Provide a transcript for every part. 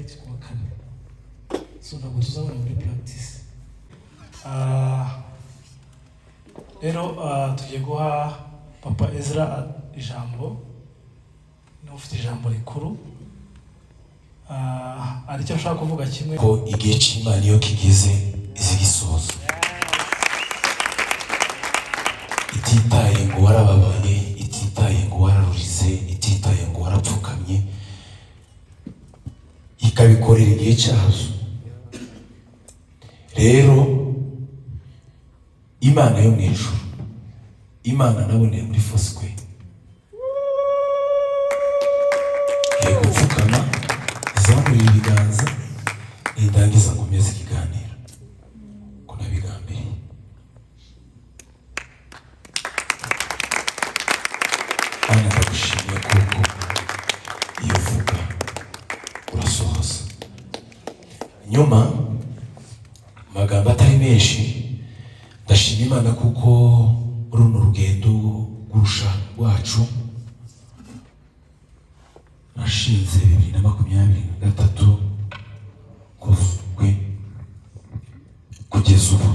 flight kuwa kane, so ntabwo tuzabona muri practice. Rero tugiye guha Papa Ezra ijambo, niwe ufite ijambo rikuru. Hari icyo ashaka kuvuga kimwe. Ko igihe cy'Imana iyo kigeze izigisoza, ititaye ngo warababaye, ititaye ngo wararurize, ititaye ngo warapfukamye, ikabikorera igihe cyazo. Rero Imana yo mu ijuru, Imana naboneye muri Foursquare, ngiye gupfukama izamurira ibiganza, nindangiza nkomeze ikiganiro ko nabigambiriye. Mana, ndagushimiye kuko iyo uvuga urasohoza. Nyuma amagambo atari menshi, ndashima Imana kuko runo rugendo rw'urushako rwacu nashinze 2023 kuvugwe kugeza ubu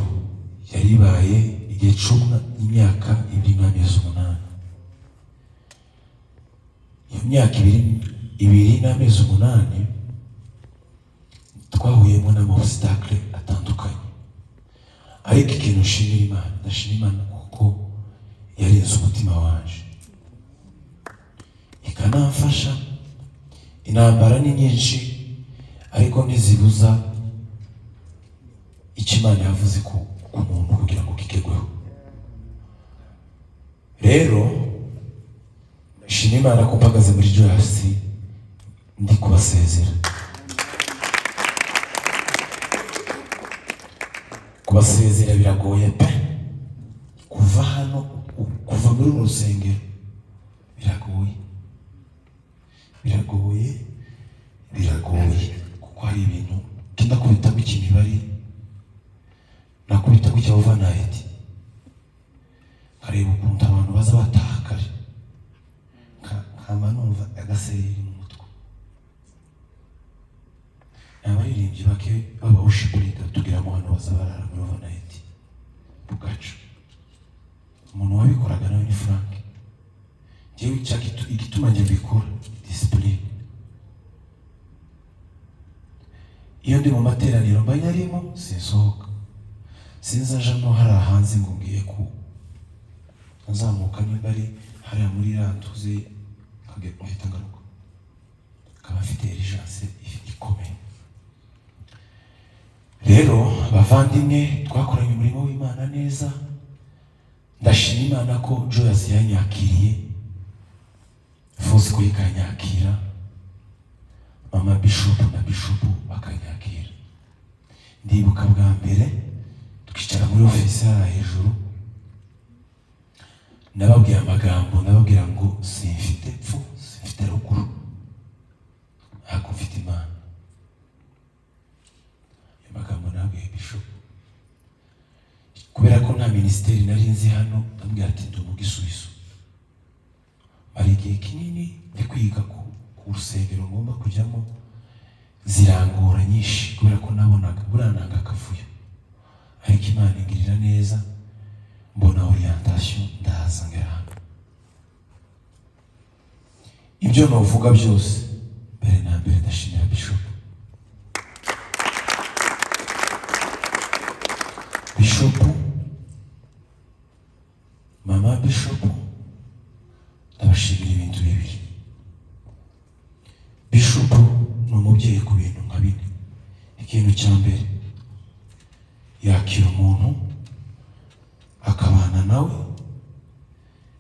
yari ibaye igihe c'imyaka 2 n'amezi 8. Iyo myaka 2 n'amezi 8 twahuyemo n'ama obstacle atandukanye, ariko ikintu nshimira Imana, ndashima Imana kuko yarinze umutima wanje ikanamfasha. Intambara ni nyinshi, ariko ntizibuza icyo Imana yavuze ku muntu kugira ngo kigerweho. Rero ndashima Imana ko mpagaze muri Joyous ndi kubasezera. Kubasezera biragoye pe, kuva hano, kuva muri uru rusengero biragoye, biragoye, biragoye, kuko hari ibintu kenda kubita gutya imibare, nakubita gutya overnight, nkareba ukuntu abantu baza bataha kare, nkaba numva agasereri mu mutwe. Ni abaririmbyi bake baba worship leader tugiramo hano baza barara muri overnight bugaca. Umuntu wabikoraga nawe ni Frank. Njyewe igituma njye mbikora, discipline. Iyo ndi mu materaniro mba nyarimo, sinsohoka, sinza njamo hariya hanze ngo ngiye ku nzamuka, nimba ari hariya muri iriya ntuze nkahita ngaruka, akaba afite urgence ikomeye. Rero bavandimwe, twakoranye umurimo w'Imana neza. Ndashima Imana ko Joyous yanyakiriye, Foursquare ikanyakira, mama Bishop na Bishop bakanyakira. Ndibuka bwa mbere twicara muri ofisi hariya hejuru, nababwiye amagambo, nababwira ngo simfite pfu, simfite ruguru, ntabwo mfite Imana. Ayo magambo nabwiye Bishop kubera ko nta minisiteri nari nzi hano, ndamubwira ati ndi umugisubizo. Mara igihe kinini ndi kwiga ku rusengero ngomba kujyamo, zirangora nyinshi kubera ko nabonaga buriya nanga akavuyo, ariko Imana ingirira neza, mbona orientation, ndaza ngera hano. Ibyo navuga byose, mbere na mbere ndashimira Bishop. Bishop, mama Bishop, ndabashimira ibintu bibiri. Bishop ni umubyeyi ku bintu nka bine. Ikintu cya mbere, yakira umuntu akabana nawe,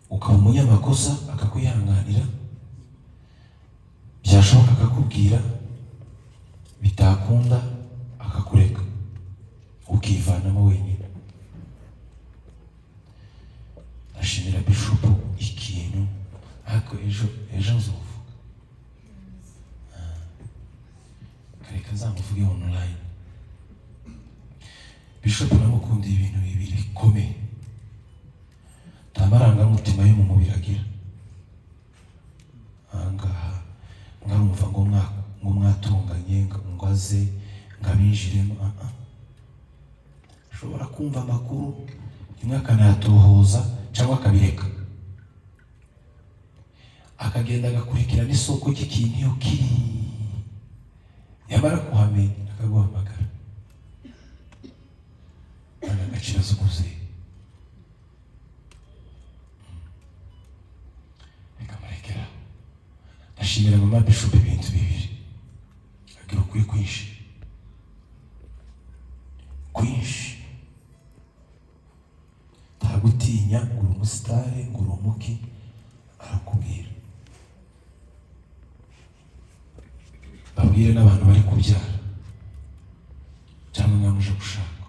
ukaba umunyamakosa akakwihanganira, byashoboka akakubwira, bitakunda akakureka ukivanamo wenyine. Ndashimira Bishop ikintu, ariko ejo nzovuga, reka nzamuvuge online. Bishop namukundiye ibintu bibiri bikomeye: nta marangamutima yo mu mubiri agira. Ahangaha ngarumva ngo ngo mwatunganye, ngo aze ngo abinjiremo. Ah, ah. Ashobora kumva amakuru rimwe akanayatohoza cyangwa akabireka, akagenda agakurikirana isoko ry'ikintu iyo kiri, yamara kuhamenya akaguhamagara. Indangagaciro z'umubyeyi. Reka murekera. Ndashimira mama Bishop ibintu bibiri: agira ukuri kwinshi kwinshi, ntagutinya ngo uri umusitari, ngo uri umuki, arakubwira. Babwire n'abantu bari kubyara cyangwa mwamuje gushaka,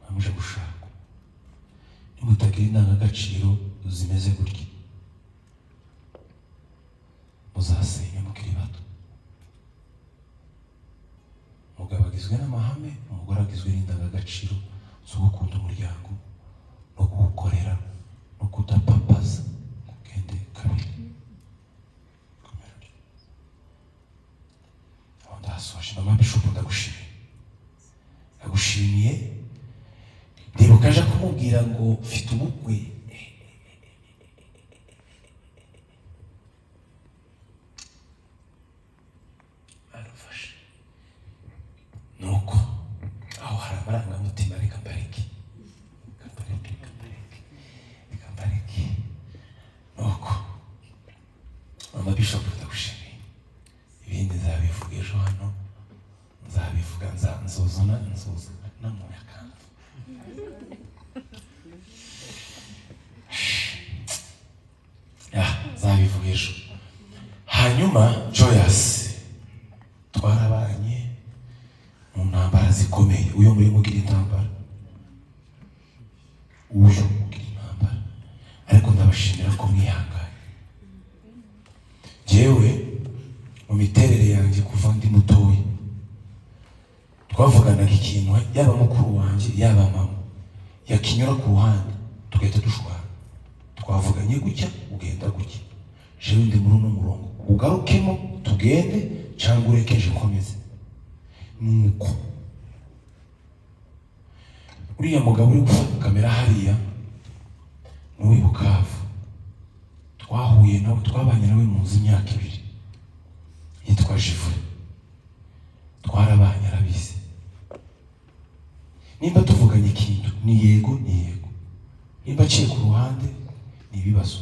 mwamuje gushaka, nimutagira indangagaciro zimeze gutya muzasenya mukiri bato. Umugabo agizwe n'amahame, umugore agizwe n'indangagaciro zo gukunda umuryango no kuwukorera no kudapapaza. Ugende kabiri. Komera. Aho ndahasoje. Mama Bishop, ndagushimiye, ndagushimiye. Ndibuka aje kumubwira ngo mfite ubukwe, arafashe. Nuko aho hari amarangamutima, reka mbareke, reka mbareke, reka mbareke, reka mbareke. Nuko mama Bishop, ndagushimiye. Ibindi nzabivuga ejo hano, nzabivuga, nzuzuna nzuzuna namuye akantu. Nzabivuga ejo. Hanyuma Joyous twarabanye mu ntambara zikomeye. Uyu muri mugira intambara, uyu mugira intambara, ariko ndabashimira ko mwihanganye. Njyewe mu miterere yanjye kuva ndi mutoya twavuganaga ikintu, yaba mukuru wanjye yaba mama, yakinyura ku ruhande tugahita dushwana. Twavuganye gutya, ugenda gutya, jewe ndi muri uno murongo, ugarukemo tugende cyangwa urekeje nkomeze. Nuko uriya mugabo uri gufata kamera hariya ni Bukavu, twahuye nawe, twabanye nawe mu nzu imyaka 2, yitwa Jivure, twarabanye, arabizi. Nimba tuvuganye ikintu ni yego, ni yego, nimba aciye ku ruhande ni ibibazo.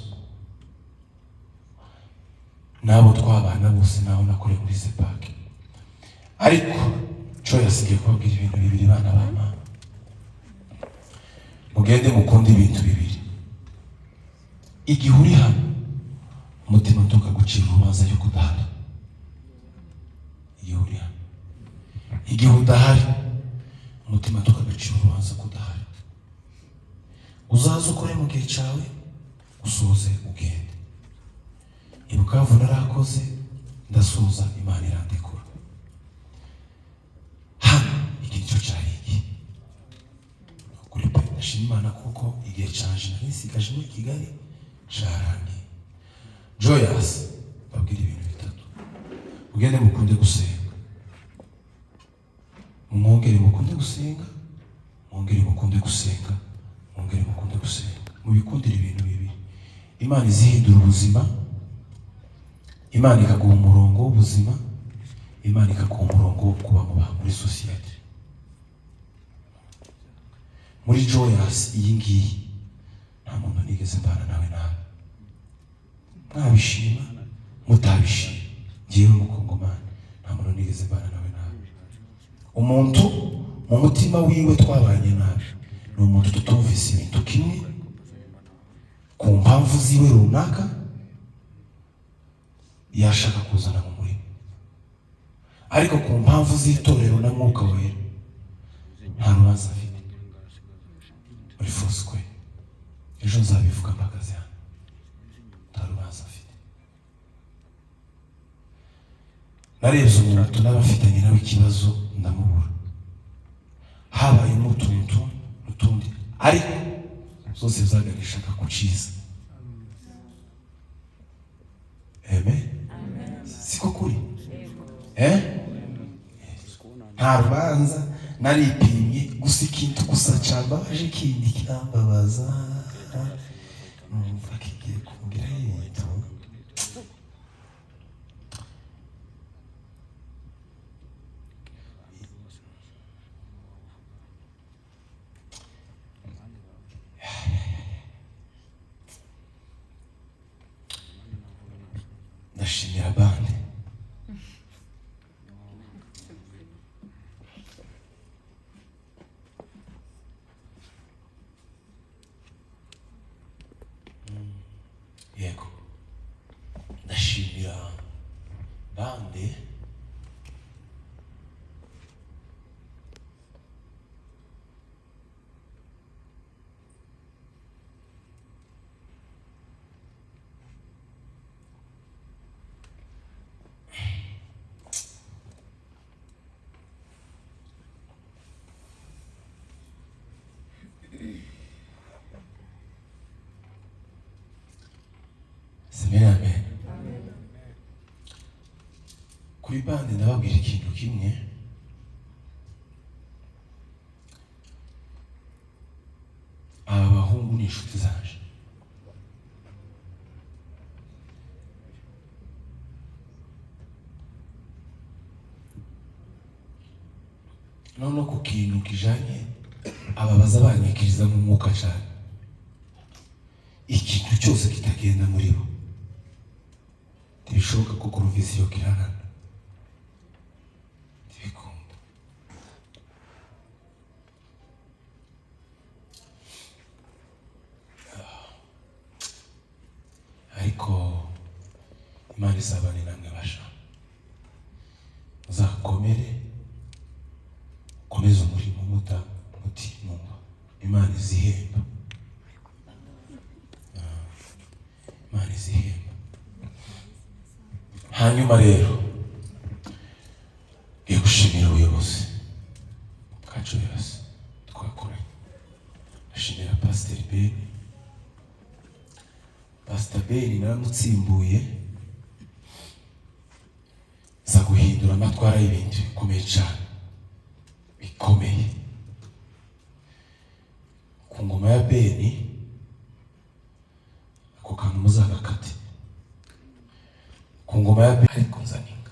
N'abo twabana bose, naho nakoreye muri Zepake. Ariko cyo yasigaye kubabwira ibintu bibiri, bana ba mama, mugende mukunde ibintu bibiri. Igihe uri hano umutima ntukagucira urubanza yuko udahari. Igihe uri hano, igihe udahari, umutima ntukagucira urubanza ko udahari. Uzaze ukore mu gihe cyawe, usoze ugende. Ibukavu narakoze, ndasoza, Imana irandekura. Hano iki nicyo cyari igihe kuri pe. Ndashima Imana kuko igihe canje nari nsigaje muri Kigali cyarangiye. Joyous, babwira ibintu bitatu: mugende mukunde gusenga, mwongere mukunde gusenga, mwongere mukunde gusenga, mwongere mukunde gusenga. Mubikundire ibintu bibiri: Imana izihindura ubuzima, Imana ikaguha umurongo w'ubuzima, Imana ikaguha umurongo wo kuba muri sosiyete. Muri Joyous iyi ngiyi nta muntu nigeze mbana nawe nabi, mwabishima mutabishima, njyewe mukongomani nta muntu nigeze mbana nawe nabi. Umuntu mu mutima wiwe twabanye nabi ni umuntu tutumvise ibintu kimwe ku mpamvu ziwe runaka, yashaka kuzana mu murimo, ariko ku mpamvu z'itorero na Mwuka Wera nta rubanza afite muri Foursquare. Ejo nzabivuga mpagaze hano, nta rubanza afite. Narebye umuntu n'abafitanye nawe ikibazo ndamubura, habayemo utuntu n'utundi, ariko zose zaganishaga ku cyiza. Amen. Siko kuri. Eh, nta rubanza, naripimye gusa. Ikintu gusa cambabaje, kindi kirambabaza, numva kigiye kumbwira ibintu. Ndashimira bande. Yego, ndashimira bande. Amen, amen. Kuri bande ndababwira ikintu kimwe. Aba bahungu ni inshuti zanje. Noneho ku kintu kijanye, aba baza banyikiriza mu mwuka cyane. Ikintu cyose kitagenda muri bo, ntibishoboka ko kuruvisiyo kiranana, ntibikunda. Ariko Imana izabane namwe basha. Muzakomere, ukomeze umurimo muta mutinumva. Imana izihemba. Imana izihemba. Hanyuma rero ngiye gushimira ubuyobozi bwacu yose twakoranye. Ndashimira Pasiteri Beni. Pasita Beni naramutsimbuye, nza guhindura amatwara y'ibintu bikomeye cyane, bikomeye ku ngoma ya Beni. Ako kantu muzagakate. Ku ngoma ya Beni, ariko nzaninga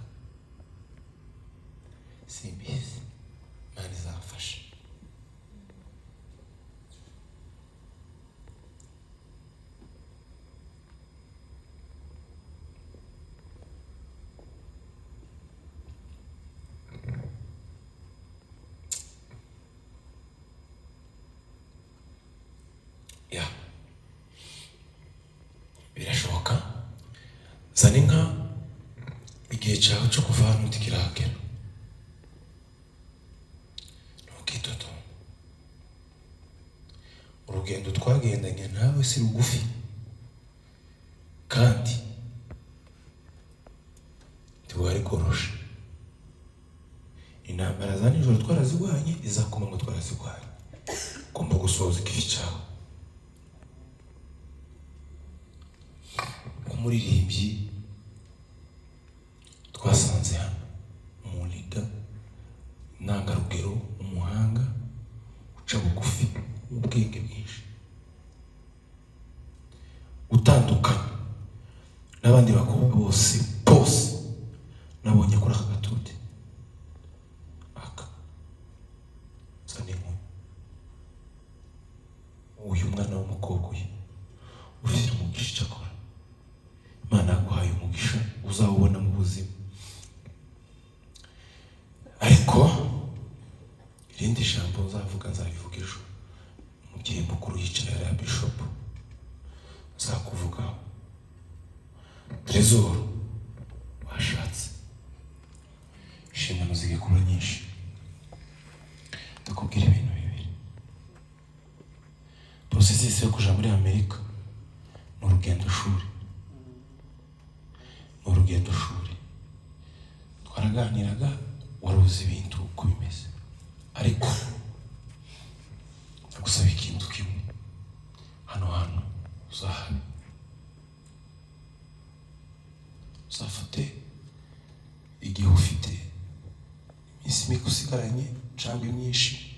simbizi. Imana izafasha. Ya, birashoboka. Zana inka, igihe cyawe cyo kuva hano ntikiragera. Ntukitotombe. Urugendo twagendanye nawe si rugufi, kandi ntiwari korosha. Intambara za nijoro twarazirwanye, iza ku manywa twarazirwanye. Ugomba gusohoza ikivi cyawe. Umuririmbyi twasanze hano, umulida, intangarugero, umuhanga, uca bugufi, ubwenge bwinshi, utandukanye n'abandi bakobwa bose bose nabonye kuri aka gatuti aka. Sa n'inkumi, uyu mwana w'umukobwa uyu ufite umugisha. Icyakora Imana yaguhaye umugisha uzawubona mu buzima. Ariko irindi jambo nzavuga, nzabivuga ejo. Umubyeyi mukuru yicaye hariya, bishopu, nzakuvugaho. Trezor, washatse, inshingano zigiye kuba nyinshi. Ndakubwira ibintu bibiri. Processus yo kuja muri Amerika ni urugendo shuri, ni urugendo shuri. Twaraganiraga, wari uzi ibintu uko bimeze, ariko ndagusaba ikintu kimwe: hano hantu uzahabe, uzafate igihe ufite. Iminsi mike usigaranye cyangwa imyinshi,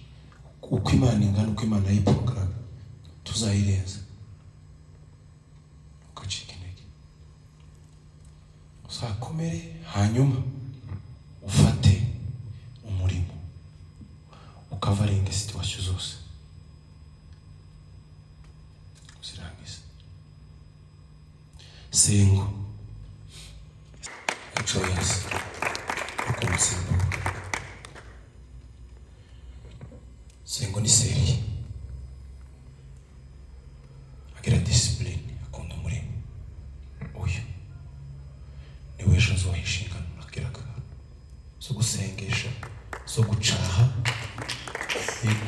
uko Imana ingana, uko Imana yayiporogaramu, tuzayirenza. Ugacika intege, uzakomere, hanyuma ufate umurimo ukavaringa situation zose uzirangize. Sengo Joyous ukumusimbura. Sengo ni sérieux, agira discipline, akunda umurimo. Uyu niwe ejo nzoha inshingano agira akantu zo gusengesha, zo gucaha,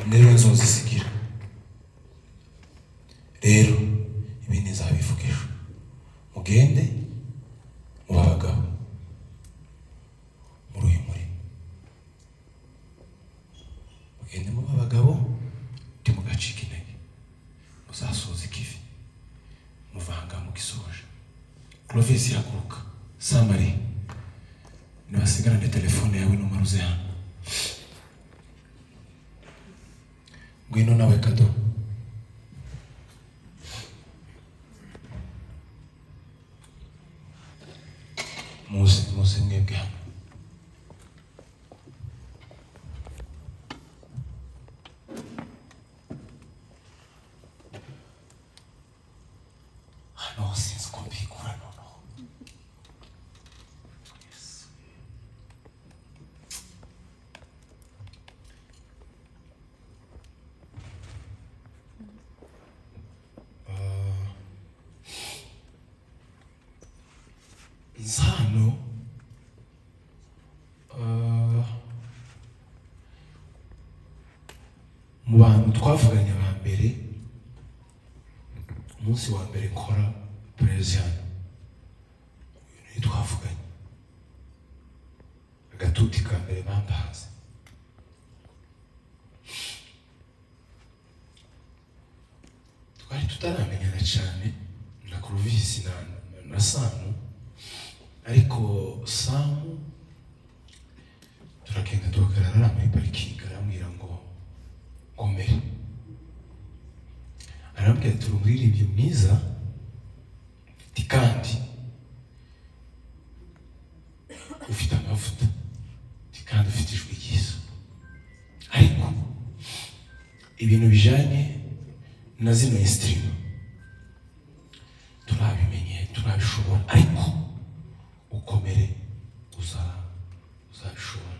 niwe nzozisigira. Rero ibindi nzabivuga ejo. Mugende muba abagabo muri uyu murimo, mugende muba abagabo, ntimugacike intege, muzasoza ikivi muvanga mugisoje. Clovis, haguruka. Samari, nibasigarane telefone yawe numara uze hano. Ngwino nawe Kado. Muze, muze mwebwe hano. Hano sinzi uko mbikura noneho. Yesu. Nza hano, mu bantu twavuganye ba mbere, umunsi wa mbere nkora perezida hano, uyu niwe twavuganye, agatuti ka mbere bambaze. Twari tutaramenyana cyane na Clovis na Samu, ariko Samu turagenda duhagarara muri parikingi, arambwira ngo ngomere, arambwira ati: "Uri umuririmbyi mwiza," ati, "kandi ufite amavuta," ati, "kandi ufite ijwi ryiza, ariko ibintu bijanye na zino instrument turabimenye, turabishobora, ariko ukomere, uzabishobora."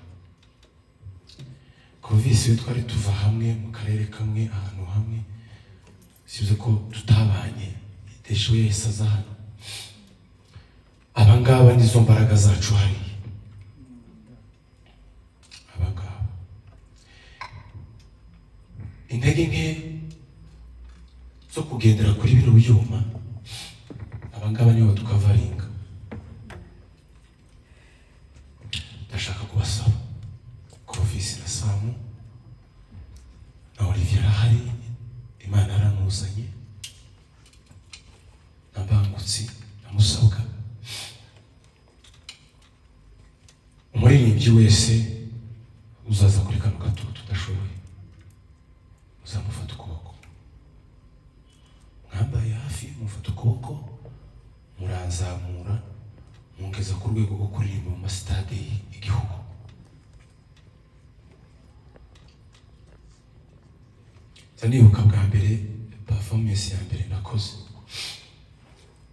Clovis we twari tuva hamwe mu karere kamwe, ahantu hamwe, sibyo ko tutabanye. Deshe we yahise aza hano. Abangaba nizo mbaraga zacu hariya. Abangaba intege nke zo kugendera kuri bino byuma, abangaba nibo tukavaringa. Ndashaka kubasaba, Clovis na Samu na Olivier arahari, Imana yaramuzanye, na Mbangutsi na Musabwa, umuririmbyi wese uzaza kuri kano gatutu udashoboye, uzamufata ukuboko. Mwambaye hafi, mufata ukuboko, muranzamura, mungeza ku rwego rwo kuririmba mu masitade y'igihugu. Nza nibuka bwa mbere performance ya mbere nakoze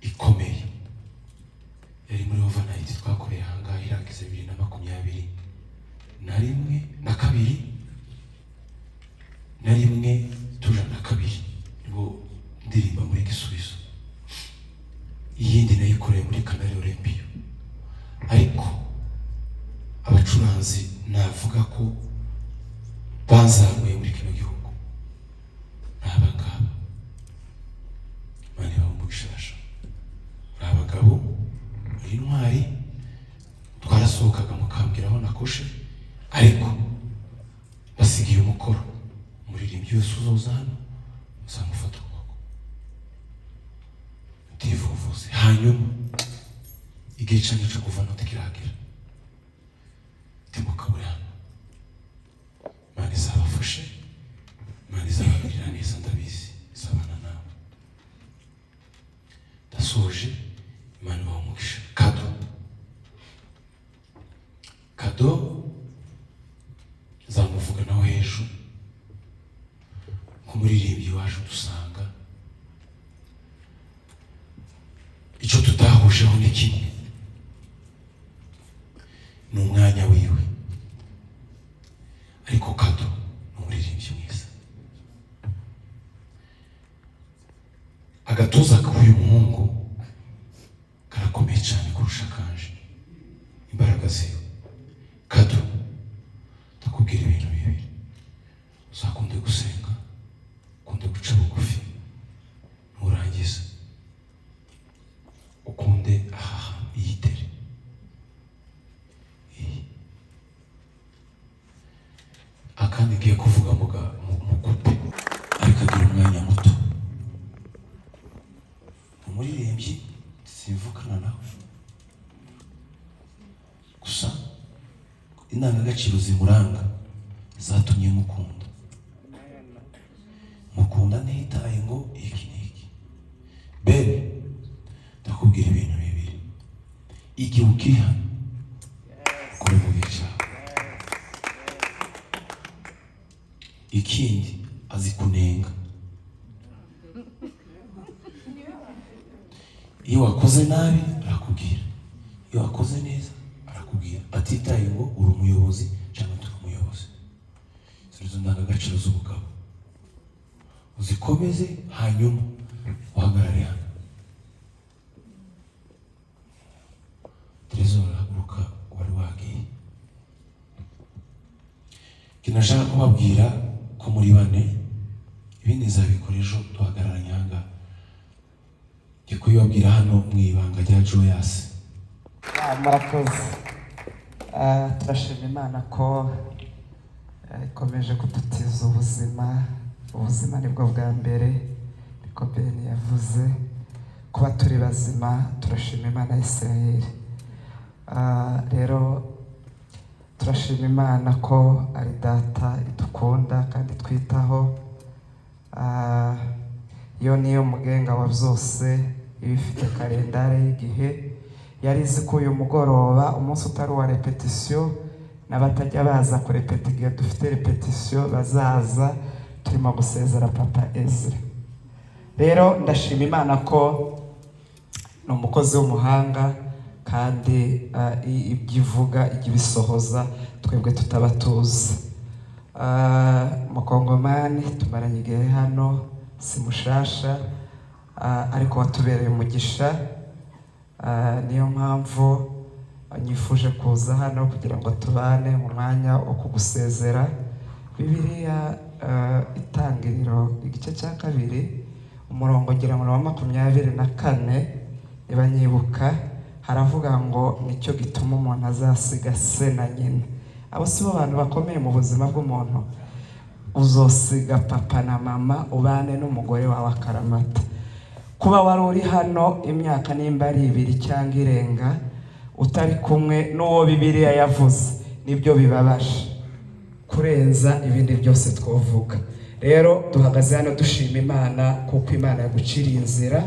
ikomeye, yari muri overnight twakoreye ahangaha irangiza 2021 na kabiri na rimwe tuja na kabiri, nibwo ndirimba muri Gisubizo. Iyindi nayikoreye muri Canal Olympia, ariko abacuranzi navuga ko banzamuye muri kino gihugu ni aba ngaba. Imana ibahe umugisha. Muri abagabo, muri intwari. Twarasohokaga mukambwira aho nakoshe, ariko basigiye umukoro: umuririmbyi wese uzoza hano uzamufata ukuboko, utivuvuze. Hanyuma igihe cyanjye cyo kuva none kiragera, ntimukabure hano. Kado nzamuvuga nawe ejo nk'umuririmbyi waje udusanga. Icyo tutahujeho ni kimwe, ni umwanya wiwe, ariko Kado ni umuririmbyi mwiza. Agatuza k'uyu muhungu karakomeye cyane kurusha kanje, imbaraga ziwe. Kado, ndakubwira ibintu bibiri: uzakunde gusenga, ukunde guca bugufi, nurangiza ukunde aha hantu iyitere iyi. Akandi ngiye kuvuga mukupe, ariko agira umwanya muto. Umuririmbyi simvukana nawe, gusa indangagaciro zimuranga zatumye mukunda, mukunda ntitaye ngo iki n'iki. Bene, ndakubwira ibintu bibiri: igihe ukiri hano ukore mu gihe cyawe, ikindi azi kunenga. Iyo wakoze nabi arakubwira, iyo wakoze neza arakubwira, atitaye ngo uri umuyobozi cyangwa turi umuyobozi. Izo nizo ndangagaciro z'ubugabo, uzikomeze hanyuma uhagarare hano. Tereza, urahaguruka, wari wagiye. Ikintu nashaka kubabwira ko muri bane, ibindi nzabikora ejo duhagararanye aha ngaha. Ngiye kubibabwira hano mu ibanga rya Joyous. Murakoze. Turashima Imana ko ikomeje kudutiza ubuzima. Ubuzima nibwo bwa mbere, niko Ben yavuze, kuba turi bazima turashima Imana ya Isirayeli. Rero turashima Imana ko ari data idukunda kandi twitaho. Yo niyo mugenga wa byose, iba ifite kalendari y'igihe. Yari izi ko uyu mugoroba, umunsi utari uwa repetisiyo, n'abatajya baza kurepeta igihe dufite repetisiyo bazaza, turimo gusezera Papa Ezra. Rero ndashima Imana ko ni umukozi w'umuhanga, kandi ibyo ivuga ijya ibisohoza twebwe tutaba tuzi. Mukongomani tumaranye igihe hano, si mushasha, ariko watubereye umugisha. Niyo mpamvu nyifuje kuza hano kugira ngo tubane mu mwanya wo kugusezera. Bibiliya Itangiriro igice cya 2 umurongo ngira ngo ni uwa 24 niba nyibuka, haravuga ngo nicyo gituma umuntu azasiga se na nyina. Abo si bo bantu bakomeye mu buzima bw'umuntu. Uzosiga papa na mama ubane n'umugore wawe akaramata. Kuba wari uri hano imyaka nimba ari 2 cyangwa irenga utari kumwe n'uwo Bibiliya yavuze, nibyo bibabaje kurenza ibindi byose twavuga. Rero duhagaze hano dushima Imana kuko Imana yaguciriye inzira,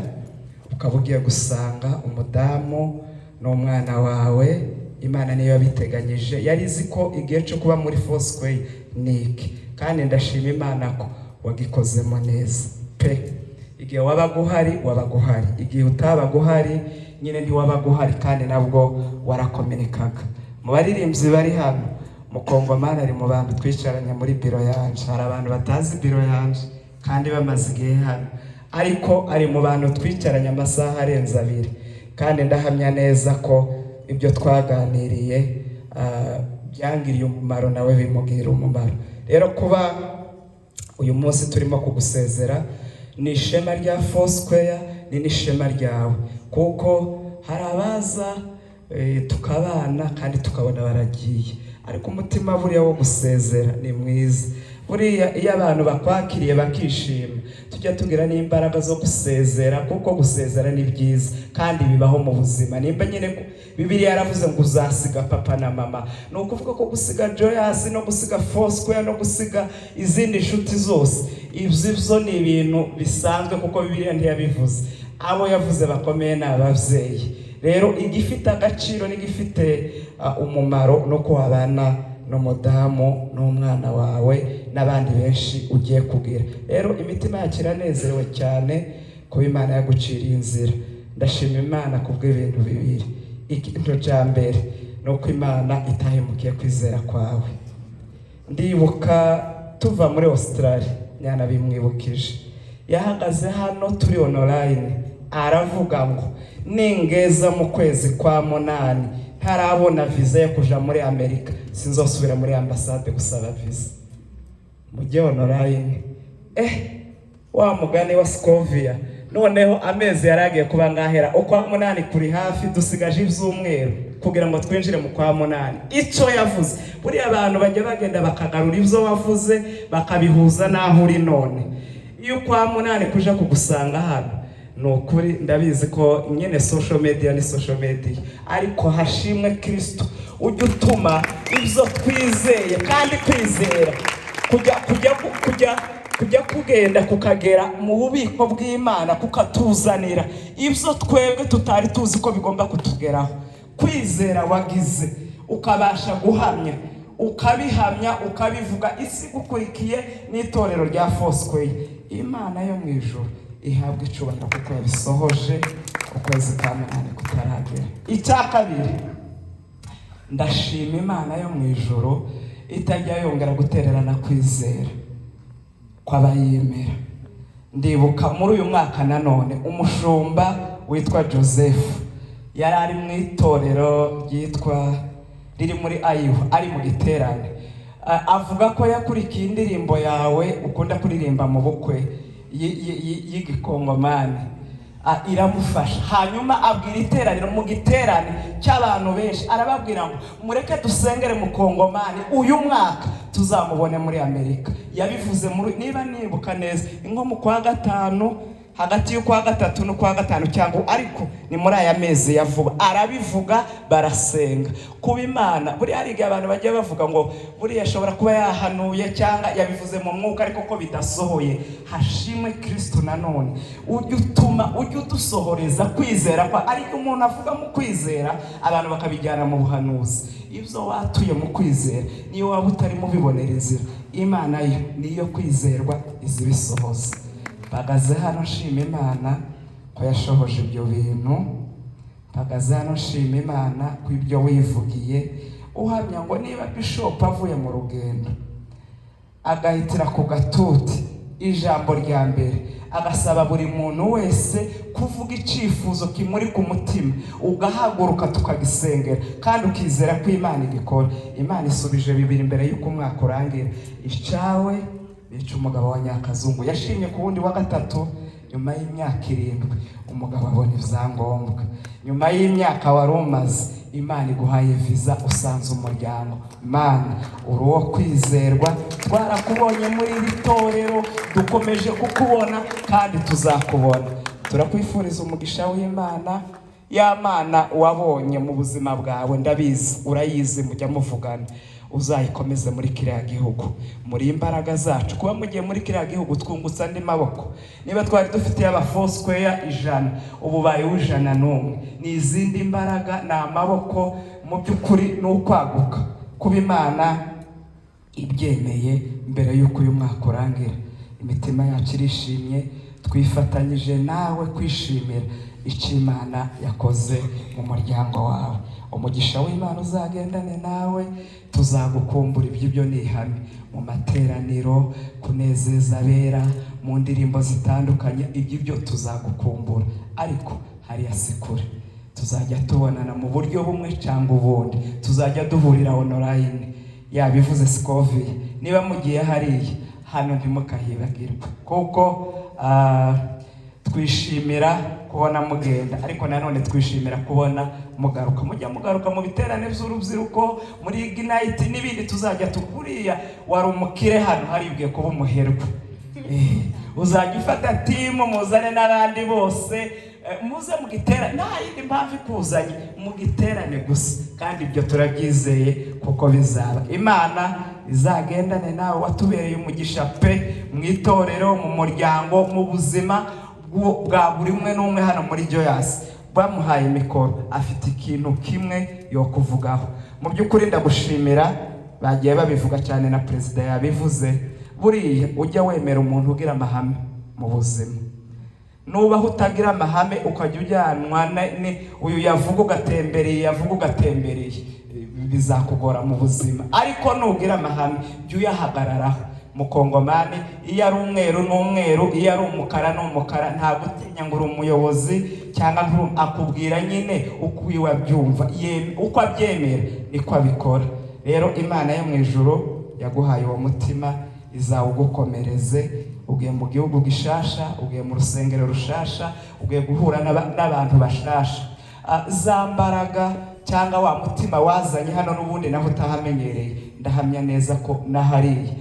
ukaba ugiye gusanga umudamu n'umwana wawe. Imana niyo yabiteganyije, yari izi ko igihe cyo kuba muri Foursquare ni iki, kandi ndashima Imana ko wagikozemo neza pe. Igihe wabaga uhari wabaga uhari, igihe utabaga uhari nyine ntiwabaga uhari, kandi nabwo warakomenekaga. Mu baririmbyi bari hano, Mukongomani ari mu bantu twicaranye muri biro yanje. Hari abantu batazi biro yanje kandi bamaze igihe hano, ariko ari mu bantu twicaranye amasaha arenze 2, kandi ndahamya neza ko ibyo twaganiriye byangiriye umumaro, nawe bimugirira umumaro. Rero kuba uyu munsi turimo kugusezera ni ishema rya Foursquare, ni n'ishema ryawe, kuko hari abaza tukabana kandi tukabona baragiye, ariko umutima buriya wo gusezera ni mwiza. Buriya iyo abantu bakwakiriye bakishima, tujya tugira n'imbaraga zo gusezera, kuko gusezera ni byiza kandi bibaho mu buzima. Nimba nyine Bibiliya yaravuze ngo uzasiga papa na mama, ni ukuvuga ko gusiga Joyous no gusiga Foursquare no gusiga izindi nshuti zose, ibyo byo ni ibintu bisanzwe, kuko Bibiliya ntiyabivuze. Abo yavuze bakomeye ni ababyeyi. Rero igifite agaciro n'igifite umumaro ni uko wabana n'umudamu n'umwana wawe n'abandi benshi ugiye kugira. Rero imitima yacu iranezerewe cyane kuba Imana yaguciriye inzira. Ndashima Imana kubw'ibintu bibiri. Ikintu cya mbere ni uko Imana itahemukiye kwizera kwawe. Ndibuka tuva muri Australia, nyana bimwibukije, yahagaze hano turi online aravuga ngo ningeza mu kwezi kwa munani ntarabona viza yo kuja muri Amerika, sinzosubira muri ambasade gusaba viza. Mujye online. Wa mugani wa Scovia, noneho amezi yari agiye kuba ngahera, ukwa munani kuri hafi, dusigaje ibyumweru kugira ngo twinjire mu kwa munani. Icyo yavuze, buriya abantu bajya bagenda bakagarura ibyo wavuze bakabihuza n'aho uri none. Iyo ukwa munani kuja kugusanga hano, ni ukuri ndabizi ko nyine social media ni social media, ariko hashimwe Kristo ujya utuma ibyo twizeye, kandi kwizera kujya kugenda kukagera mu bubiko bw'Imana, kukatuzanira ibyo twebwe tutari tuzi ko bigomba kutugeraho. Kwizera wagize ukabasha guhamya, ukabihamya, ukabivuga, isi igukurikiye n'itorero rya Foursquare. Imana yo mu ijuru ihabwa icubahiro kuko yabisohoje ukwezi kwa munani kutaragera. Icya kabiri, ndashima Imana yo mu ijuru itajya yongera gutererana kwizera kw'abayemera. Ndibuka muri uyu mwaka nanone umushumba witwa Joseph yari ari mu itorero ryitwa riri muri Iowa, ari mu giterane. Avuga ko yakurikiye indirimbo yawe ukunda kuririmba mu bukwe y'igikongomani, iramufasha. Hanyuma abwira iteraniro mu giterane cy'abantu benshi, arababwira ngo mureke dusengere mu Kongomani, uyu mwaka tuzamubone muri Amerika. Yabivuze muri, niba nibuka neza, nko mu kwa gatanu, hagati y'ukwa gatatu n'ukwa gatanu cyangwa, ariko ni muri aya mezi ya vuba. Arabivuga, barasenga. Kuba Imana, buriya hari igihe abantu bajya bavuga ngo buriya ashobora kuba yahanuye cyangwa yabivuze mu mwuka ariko ko bidasohoye. Hashimwe Kristo nanone ujya utuma, ujya udusohoreza kwizera kwa, ariko umuntu avuga mu kwizera abantu bakabijyana mu buhanuzi. Ibyo watuye mu kwizera, niyo waba utarimo ubibonera inzira, Imana yo niyo kwizerwa, izibisohoza. Mpagaze hano nshima Imana ko yashohoje ibyo bintu. Mpagaze hano nshima Imana ko ibyo wivugiye uhamya ngo niba bishop avuye mu rugendo agahitira ku gatuti, ijambo rya mbere agasaba buri muntu wese kuvuga icyifuzo kimuri ku mutima, ugahaguruka tukagisengera kandi ukizera ko Imana igikora. Imana isubije bibiri mbere y'uko umwaka urangira: icyawe bica umugabo wa Nyakazungu yashimye ku wundi wa gatatu. Nyuma y'imyaka 7 umugabo abona ibyangombwa, nyuma y'imyaka wari umaze, Imana iguhaye viza, usanze umuryango. Mana, uri uwo kwizerwa, twarakubonye muri iri torero, dukomeje kukubona kandi tuzakubona. Turakwifuriza umugisha w'Imana. Ya Mana wabonye mu buzima bwawe, ndabizi urayizi, mujya muvugana, uzayikomeze muri kiriya gihugu. Muri imbaraga zacu, kuba mugiye muri kiriya gihugu twungutse andi maboko. Niba twari dufitiye aba Foursquare 100, ubu baye 101. Ni izindi mbaraga, ni amaboko, mu by'ukuri ni ukwaguka. Kuba Imana ibyemeye mbere y'uko uyu mwaka urangira, imitima yacu irishimye, twifatanyije nawe kwishimira icyo Imana yakoze mu muryango wawe. Umugisha w'Imana uzagendane nawe, tuzagukumbura, ibyo ni ihame mu materaniro, kunezeza abera mu ndirimbo zitandukanye, ibyo tuzagukumbura. Ariko hariya si kure, tuzajya tubonana mu buryo bumwe cyangwa ubundi, tuzajya duhurira online. Yabivuze Scovia, niba mugiye hariya, hano ntimukahibagirwe, kuko twishimira kubona mugenda, ariko nanone twishimira kubona mugaruka. Mujya mugaruka mu biterane by'urubyiruko, muri Ignite n'ibindi tuzajya tuguriya. Wari umukire hano, haribwiye kuba umuherwe. Uzajya ufata team, muzane n'abandi bose, muze mu giterane. Nta yindi mpamvu ikuzanye, mu giterane gusa, kandi ibyo turabyizeye kuko bizaba. Imana izagendane nawe, watubereye umugisha pe, mu itorero, mu muryango, mu buzima bwa buri umwe n'umwe hano muri Joyous. Bamuhaye mikoro, afite ikintu kimwe yo kuvugaho. Mu by'ukuri ndagushimira, bagiye babivuga cyane, na perezida yabivuze. Buriya ujya wemera umuntu ugira amahame mu buzima. Nubaho utagira amahame, ukajya ujyanwa uyu yavuga ugatembereye, yavuga ugatembereye, bizakugora mu buzima. Ariko nugira amahame, jya uyahagararaho. Mukongomani iyo ari umweru ni umweru, iyo ari umukara ni umukara. Nta gutinya ngo uri umuyobozi cyangwa akubwira nyine uko iwe abyumva, uko abyemera niko abikora. Rero Imana yo mu ijuru yaguhaye uwo mutima izawugukomereze. Ugiye mu gihugu gishasha, ugiye mu rusengero rushasha, ugiye guhura n'abantu bashasha. Za mbaraga cyangwa wa mutima wazanye hano n'ubundi naho utahamenyereye, ndahamya neza ko n'ahariya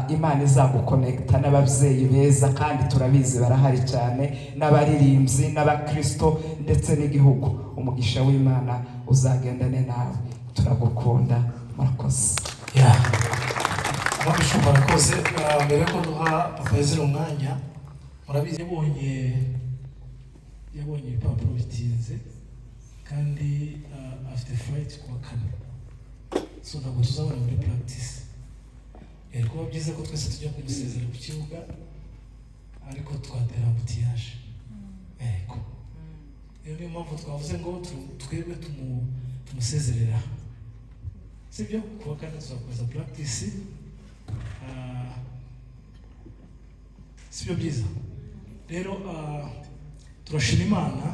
Imana izagukonekita n'ababyeyi beza, kandi turabizi barahari cyane, n'abaririmbyi n'abakristo ndetse n'igihugu. Umugisha w'Imana uzagendane nawe. Turagukunda, murakoze. Ya, ababishumba barakoze. Mbere yuko duha Papa Ezra umwanya, murabizi yabonye ibipapuro bitinze kandi afite flight kuwa kane, so ntabwo tuzabona muri practice. Yari kuba byiza ko twese tujya kumusezera ku kibuga, ariko twatera embouteillage. Yego, iyo niyo mpamvu twavuze ngo twebwe tumusezerera, sibyo? Kuwa kane tuzakomeza practice. Sibyo byiza rero? Turashima Imana,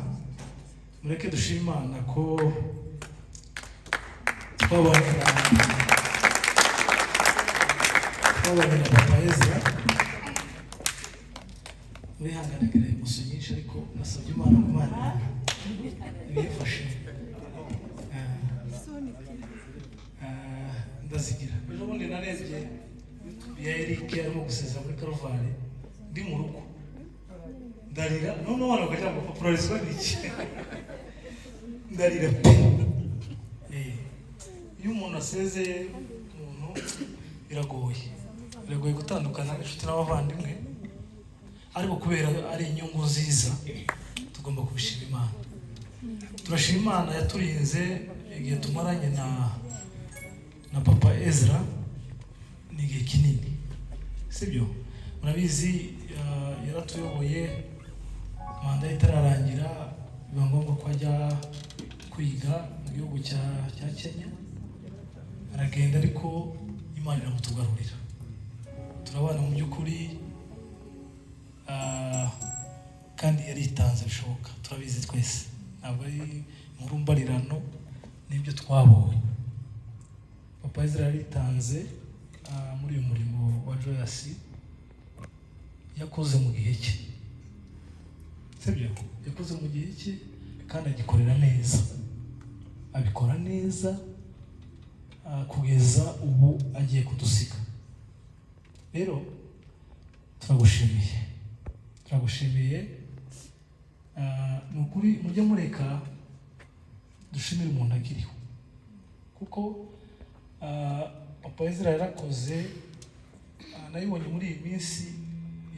mureke dushima Imana ko twabanye na Papa Ezra. Murihanganira emotion nyinshi, ariko nasabye Imana ngo Imana ibimfashe. Ndazigira. Ejo bundi narebye YouTube ya Eric arimo gusezera muri Karuvari, ndi mu rugo ndarira. Noneho abantu bakagira ngo: "Papa, urarizwa n'iki?" Ndarira pe. Iyo umuntu asezeye umuntu biragoye, biragoye gutandukana n'inshuti n'abavandimwe, ariko kubera ari inyungu nziza tugomba kubishima Imana. Turashima Imana yaturinze igihe tumaranye na Papa Ezra, ni igihe kinini, sibyo? Murabizi, yaratuyoboye manda ye itararangira, biba ngombwa ko ajya kwiga mu gihugu cya Kenya. Aragenda, ariko Imana iramutugarurira, turabana. Mu by'ukuri kandi yaritanze bishoboka, turabizi twese, ntabwo ari inkuru mbarirano n'ibyo twabonye. Papa Ezra yaritanze muri uyu murimo wa Joyous. Yakoze mu gihe cye, sibyo? Yakoze mu gihe cye kandi agikorera neza, abikora neza kugeza ubu agiye kudusiga. Rero turagushimiye, turagushimiye. Ni ukuri mujye mureka dushimire umuntu akiriho, kuko Papa Ezra yarakoze. Nayibonye muri iyi minsi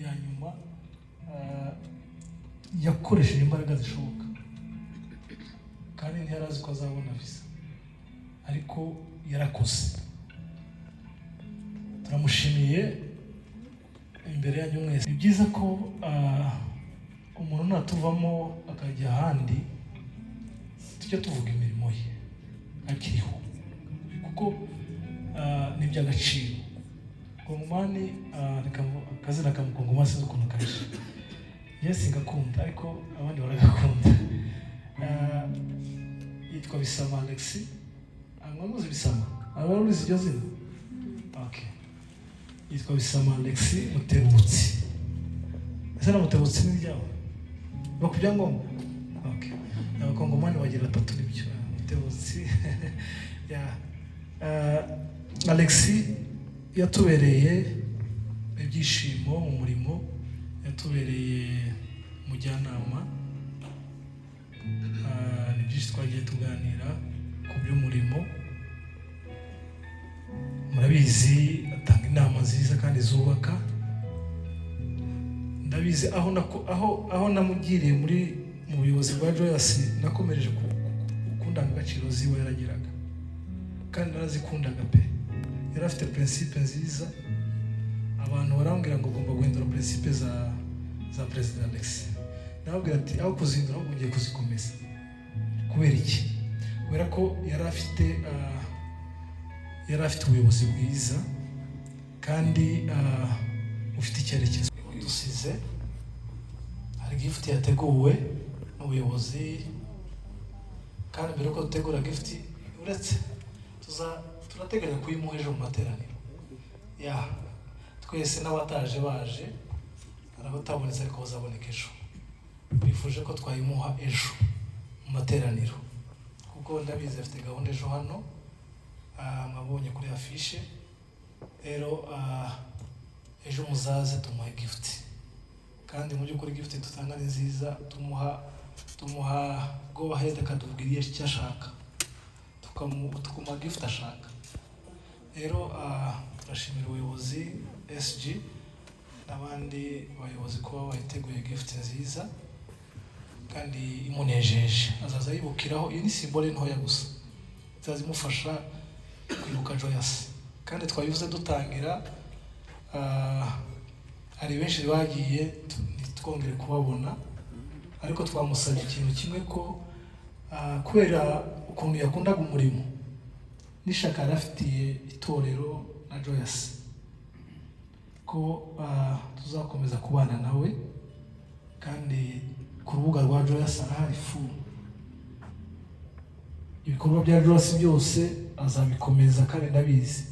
ya nyuma, yakoresheje imbaraga zishoboka, kandi ntiyari azi ko azabona visa, ariko yarakoze. Turamushimiye imbere yanyu mwese. Ni byiza ko umuntu natuvamo akajya ahandi, tujya tuvuga imirimo ye akiriho, kuko ni iby'agaciro. Kongomani, reka akazina ka mukongomani sinzi ukuntu kaje, njye singakunda ariko abandi baragakunda. Yitwa Bisama Alexis. Mwamuzi Bisama? Abaruzi iryo zina? Okay. Yitwa Bisama Alexis Mutebutsi. Ese na Mutebutsi ni iryawe? Biba ku byangombwa? Okay. Abakongomani bagira batatu, nibyo. Mutebutsi ya Alexis yatubereye ibyishimo mu murimo, yatubereye umujyanama. Ni byinshi twagiye tuganira ku by'umurimo. Murabizi, atanga inama nziza kandi zubaka. Ndabizi aho namugiriye muri Mu buyobozi bwa Joyous nakomereje ku ndangagaciro ziwe yaragiraga, kandi narazikundaga pe. Yari afite principe nziza. Abantu barambwira ngo ugomba guhindura principe za Perezida Alex. Nababwira ati: "Aho kuzihindura, ahubwo ngiye kuzikomeza." Kubera iki? Kubera ko yari afite ubuyobozi bwiza kandi bufite icyerekezo. Dusize hari gift yateguwe n'ubuyobozi, kandi mbere yuko dutegura gift, uretse tuza turateganya kuyimuha ejo mu materaniro ya twese n'abataje baje. Hari abatabonetse ariko bazaboneka ejo. Bifuje ko twayimuha ejo mu materaniro, kuko ndabizi afite gahunda ejo hano. Mwabonye kuri afishe. Rero ejo muzaze tumuhe gift. Kandi mu by'ukuri gift dutanga ni nziza. Tumuha go ahead, akatubwira icyo ashaka, tukamuha gift ashaka. Rero turashimira ubuyobozi, SG n'abandi bayobozi, kuba bayiteguye gift nziza kandi imunejeje, azaza yibukiraho. Iyi ni symbole ntoya gusa izaza imufasha kwibuka Joyous. Kandi twabivuze dutangira, hari benshi bagiye ntitwongere kubabona, ariko twamusabye ikintu kimwe, ko kubera ukuntu yakundaga umurimo n'ishaka yari afitiye itorero na Joyous, ko tuzakomeza kubana nawe. Kandi ku rubuga rwa Joyous arahari full. Ibikorwa bya Joyous byose azabikomeza, kandi ndabizi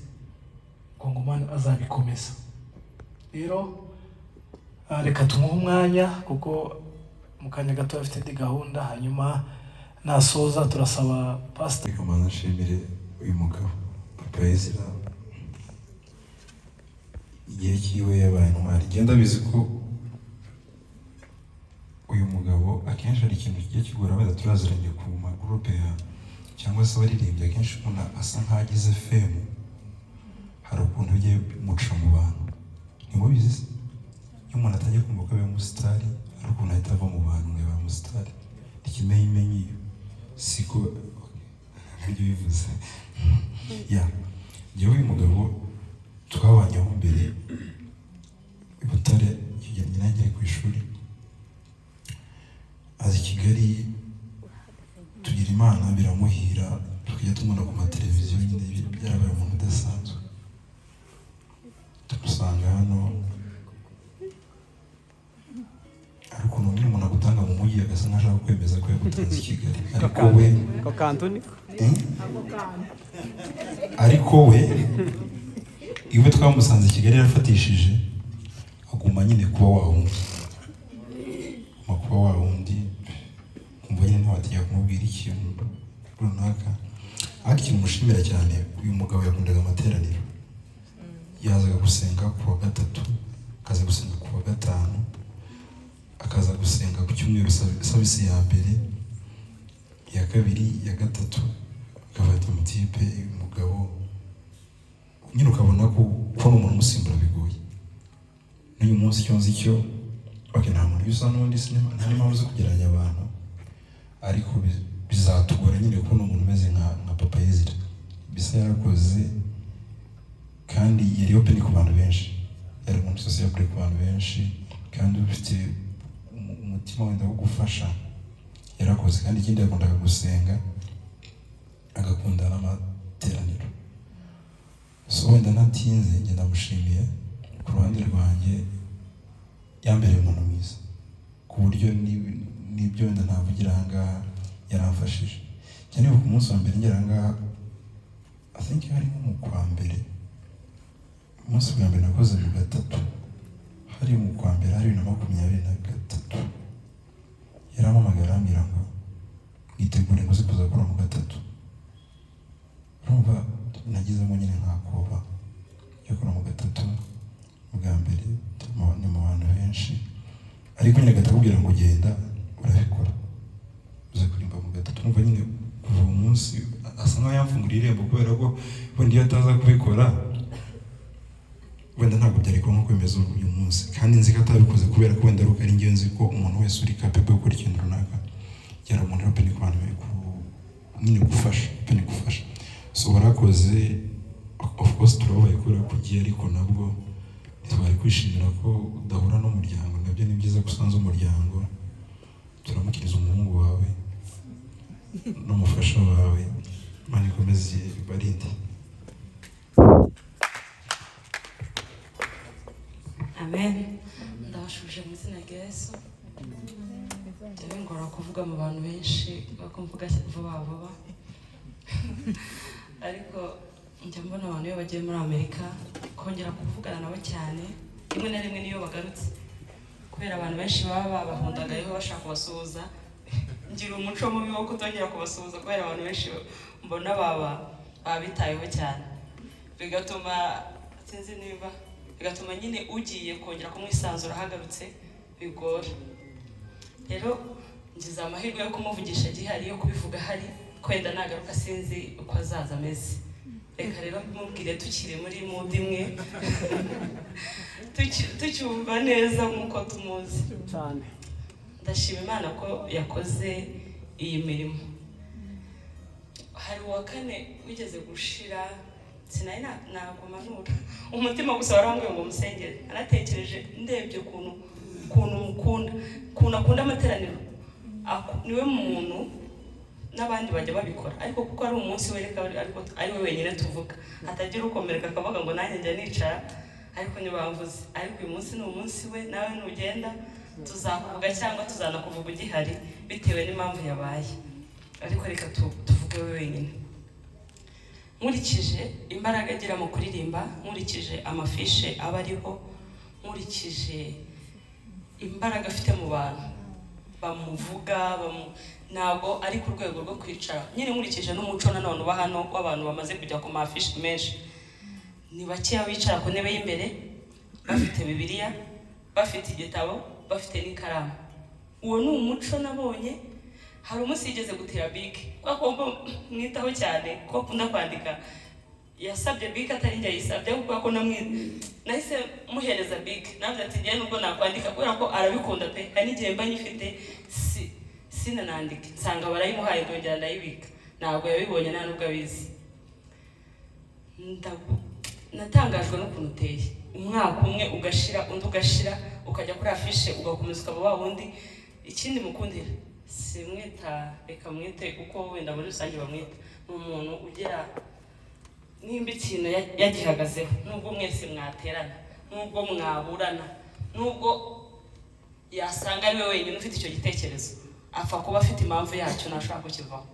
Kongomani azabikomeza. Rero reka tumuhe umwanya, kuko mu kanya gato afite indi gahunda. Hanyuma nasoza turasaba pastor. Reka mbanze nshimire uyu mugabo Papa Ezra. Igihe cyiwe yabaye intwari. Ngenda ndabizi ko uyu mugabo akenshi hari ikintu kigiye kigora, wenda turaziranye ku magurupe ya cyangwa se abaririmbyi. Akenshi umuntu asa nk'aho agize fame, hari ukuntu bijya bimuca mu bantu. Ntimubizi se? Iyo umuntu atangiye kumva ko abaye umusitari, hari ukuntu ahita ava mu bantu ngo yabaye umusitari. Ikimenyimenyi iyo siko ibyo bivuze ya njyewe. Uyu mugabo twabanyeho mbere i Butare, icyo gihe nyina yagiye ku ishuri, aza i Kigali, tugira Imana biramuhira, tukajya tumubona ku mateleviziyo nyine. Byarabaye umuntu udasanzwe. Tumusanga hano. Hari ukuntu nyine umuntu agutanga mu mujyi, agasa nk'aho ashaka kwemeza ko yagutanze i Kigali, ariko we Ako kantu niko. Eh? Ariko we iwe twamusanze i Kigali yarafatishije, aguma nyine kuba wa wundi, aguma kuba wa wundi. Kumva nyine ntiwatinya kumubwira ikintu runaka. Ariko ikintu mushimira cyane, uyu mugabo yakundaga amateraniro. Yazaga gusenga ku wa gatatu, akaza gusenga ku wa gatanu, akaza gusenga ku cyumweru, service ya mbere, iya kabiri, iya gatatu. Akafata umutipe. Uyu mugabo nyine ukabona ko kubona umuntu umusimbura bigoye. N'uyu munsi icyo nzi cyo, okay, nta muntu usa n'undi, nta n'impamvu zo kugereranya abantu, ariko bizatugora nyine kubona umuntu umeze nka Papa Ezra. Bisa yarakoze, kandi yari open ku bantu benshi, yari umuntu sociable ku bantu benshi, kandi ufite umutima wenda wo gufasha. Yarakoze. Kandi ikindi, yakundaga gusenga, agakunda n'amateraniro. So wenda ntatinze, njye ndamushimiye. Ku ruhande rwanjye yambereye umuntu mwiza, ku buryo n'ibyo wenda ntavugira aha ngaha yaramfashije cyane. Nibuka umunsi wa mbere ngera aha ngaha, I think hari nko mu kwa mbere, umunsi bwa mbere nakoze mu gatatu, hari mu kwa mbere, hari 2023. Yarampamagaye arambwira ngo mwitegure ngo uze kuza gukora mu gatatu. Urumva nagezemo nyine nkakoba yo gukora mu gatatu bwa mbere, ni mu bantu benshi, ariko nyine agahita akubwira ngo genda urabikora, uze kuririmba mu gatatu. Urumva nyine kuva uwo munsi asa nkaho yamfunguriye irembo, kubera ko wenda iyo ataza kubikora, wenda ntabwo byari kuba nk'uko bimeze uyu munsi. Kandi nzi ko atabikoze kubera ko wenda ari uko ari njyewe. Nzi ko umuntu wese uri capable yo gukora ikintu runaka Yari umuntu open ku bantu, nyine gufasha, open gufasha. So warakoze. Of course turababaye kubera ko ugiye, ariko nabwo ntitwari kwishimira ko udahura n'umuryango. Nabyo ni byiza ko usanze umuryango. Turamukiriza umuhungu wawe n'umufasha wawe. Imana ikomeze ibarinde. Amen. Ndabashuje mu izina rya Yesu. Njya bingora kuvuga mu bantu benshi, bako mvuga vuba vuba, ariko njya mbona abantu iyo bagiye muri Amerika kongera kuvugana nabo cyane rimwe na rimwe niyo bagarutse, kubera abantu benshi baba babahundagayeho bashaka kubasuhuza. Ngira umuco mubi wo kutongera kubasuhuza kubera abantu benshi mbona baba babitayeho cyane, bigatuma sinzi niba bigatuma nyine ugiye kongera kumwisanzura ahagarutse bigora. Rero ngize amahirwe yo kumuvugisha gihari, yo kubivuga ahari, kwenda nagaruka sinzi uko azaza ameze. Reka rero mubwire tukiri muri mood imwe, tucyumva neza nk'uko tumuzi cyane. Ndashima Imana ko yakoze iyi mirimo. Hari uwa kane wigeze gushira, sinari nagumanura umutima gusa warambwiye ngo musengere. Naratekereje, ndebye ukuntu mukunda, ukuntu akunda amateraniro. Niwe muntu, n'abandi bajya babikora, ariko kuko ari umunsi wereka ariko ari we wenyine tuvuga, hatagira ukomereka akavuga ngo nanjye njya nicara ariko ntibamvuze. Ariko uyu munsi ni umunsi we, nawe nugenda tuzakuvuga cyangwa tuzanakuvuga ugihari bitewe n'impamvu yabaye, ariko reka tuvuge we wenyine. Nkurikije imbaraga agira mu kuririmba, nkurikije amafishe aba ariho, nkurikije imbaraga afite mu bantu bamuvuga, ntabwo ari ku rwego rwo kwicara nyine. Nkurikije n'umuco nanone uba hano w'abantu bamaze kujya ku mafishi menshi, ni bakeya bicara ku ntebe y'imbere bafite Bibiliya, bafite igitabo, bafite n'ikaramu. Uwo ni umuco nabonye. Hari umunsi yigeze gutira bike, kubera ko mwitaho cyane ko akunda kwandika, yasabye bike atari njye ayisabye, ahubwo kubera ko nahise muhereza bike, navuze ati njyewe nubwo nakwandika, kubera ko arabikunda pe. Hari n'igihe mba nyifite sinanandike, nsanga barayimuhaye, ndongera ndayibika. Ntabwo yabibonye, nta nubwo abizi. Natangajwe n'ukuntu uteye. Umwaka umwe ugashira, undi ugashira, ukajya kuri afishe ugakomeza ukaba wa wundi. Ikindi mukundira, simwita, reka mwite uko wenda muri rusange bamwita, ni umuntu ugira nimba ikintu yagihagazeho, nubwo mwese mwaterana, nubwo mwaburana, nubwo yasanga ari we wenyine ufite icyo gitekerezo, apfa kuba afite impamvu yacyo, ntashobora kukivaho.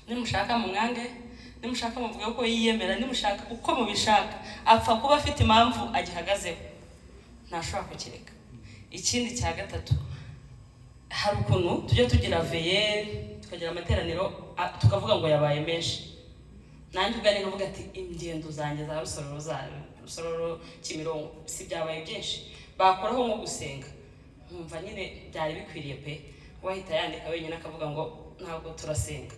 Nimushaka mumwange, nimushaka muvuge ko yiyemera, nimushaka uko mubishaka, apfa kuba afite impamvu agihagazeho, ntashobora kukireka. Ikindi cya gatatu, hari ukuntu tujya tugira veye, tukagira amateraniro, tukavuga ngo yabaye menshi. Nanjye ubwanjye nkavuga ati ingendo zanjye za Rusororo, za Rusororo Kimironko, si byabaye byinshi? Bakoraho nko gusenga, nkumva nyine byari bikwiriye pe. Wahita yandika wenyine akavuga ngo ntabwo turasenga,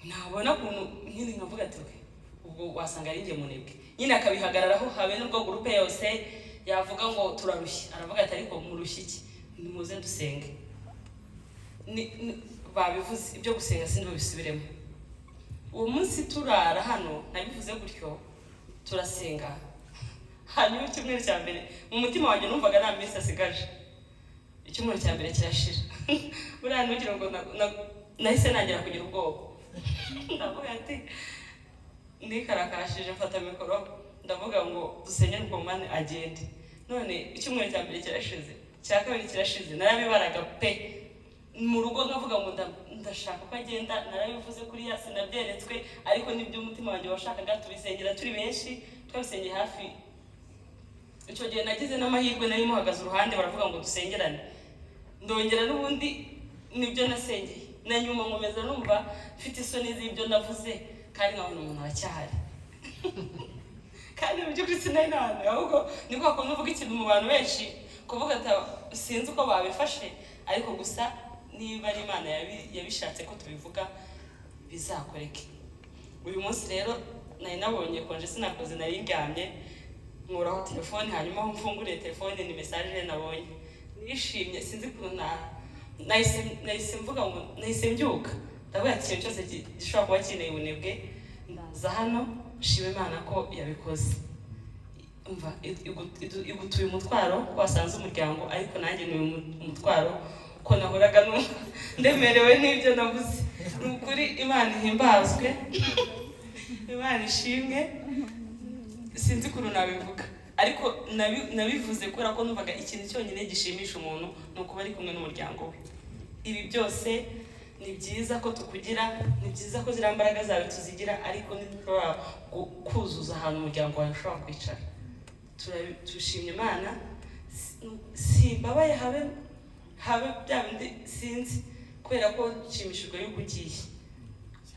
nabona ukuntu nyine nkavuga ati okay, ubwo wasanga ari njye munebwe nyine, akabihagararaho. Habe n'ubwo groupe yose yavuga ngo turarushye, aravuga ati ariko murushye iki, nimuze dusenge. Babivuze ibyo gusenga sindi babisubiremo. Uwo munsi turara hano nabivuze gutyo, turasenga. Hanyuma icyumweru cya mbere mu mutima wanjye numvaga nta minsi asigaje, icyumweru cya mbere kirashira. Buriya ntugire ngo nahise ntangira kugira ubwoba. Ndavuga ati nikarakashije, mfata mikoro ndavuga ngo dusenyere Mukongomani agende. None icyumweru cya mbere kirashize, icya kabiri kirashize, narabibaraga pe. Mu rugo nkavuga ngo ndashaka ko agenda, narabivuze kuriya sinabyeretswe, ariko nibyo umutima wanjye washakaga. Tubisengera turi benshi, twabisengeye hafi. Icyo gihe nagize n'amahirwe, nari muhagaze uruhande, baravuga ngo dusengerane, ndongera n'ubundi nibyo nasengeye. Na nyuma nkomeza numva mfite isoni z'ibyo navuze, kandi nkabona umuntu aracyahari, kandi mu by'ukuri sinari nahantu. Ahubwo ni kwa kundi uvuga ikintu mu bantu benshi, kuvuga ati sinzi uko babifashe, ariko gusa niba ari Imana yabishatse ko tubivuga bizakoreke. Uyu munsi rero nari nabonye konje, sinakoze, nari ndyamye, nkuraho telefone, hanyuma aho mfunguriye telefone ni message nabonye, nishimye sinzi ukuntu Nahise mvuga ngo nahise mbyuka, ndavuga ati ikintu cyose gishobora kuba kineye ubunebwe, ndaza hano nshima Imana ko yabikoze. Umva, igutuye umutwaro ko wasanze umuryango, ariko nanjye ni umutwaro ko nahoraga numva ndemerewe n'ibyo navuze. Ni ukuri Imana ihimbazwe, Imana ishimwe. Sinzi ukuntu nabivuga, ariko nabivuze kubera ko numvaga ikintu cyonyine gishimisha umuntu ni ukuba ari kumwe n'umuryango we. Ibi byose ni byiza ko tukugira, ni byiza ko ziriya mbaraga zawe tuzigira, ariko ntidushobora kuzuza ahantu umuryango wawe ushobora kwicara. Turashimye Imana. Simbabaye habe habe bya bindi, sinzi, kubera ko nshimishijwe yuko ugiye.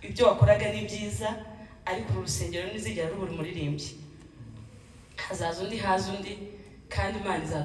Ibyo wakoraga ni byiza, ariko uru rusengero ntizigera rubura umuririmbyi. Hazaza undi, haza undi, kandi Imana izadufasha.